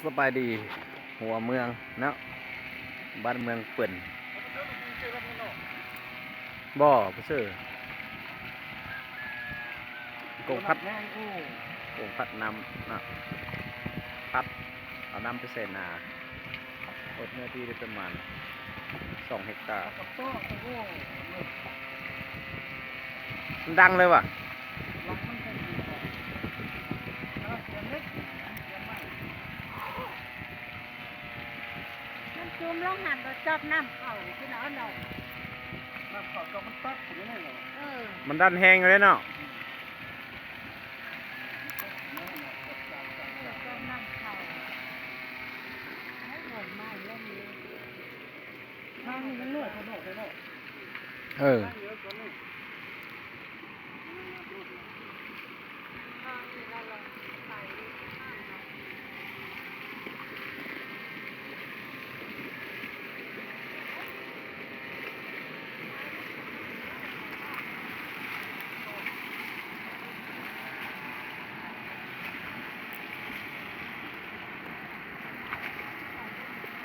ສະບາຍດີຫົວເມືອງເນາະ ບ້ານເມືອງເປິ້ນ ບໍ່ ບໍ່ຊື່ ກົງພັດ ກົງພັດນ້ຳເນາະ ພັດເອົານ້ຳໄປໃສ່ນາ ເບິດເນື້ອທີ່ໄດ້ປະມານສອງເຮັກຕາ ມັນດັງເລີຍຫວາ? ມັນຈຸ່ມລົງຫັ້ນ ໂດຍຈອບນ້ຳເຂົ້າ ພີ່ນ້ອງເອີຍ ນ້ຳເຂົ້າຈອບມັນຕັກຂຶ້ນນີ້ເນາະ ເອີ ມັນດັນແຮງຢູ່ເດ້ເນາະ ເອີ ຈອບນ້ຳເຂົ້າ ໂອ້ຍ ລົມມາ ລົມນີ້ ທາງນີ້ມັນນ້ອຍໂພດເນາະ ເອີ.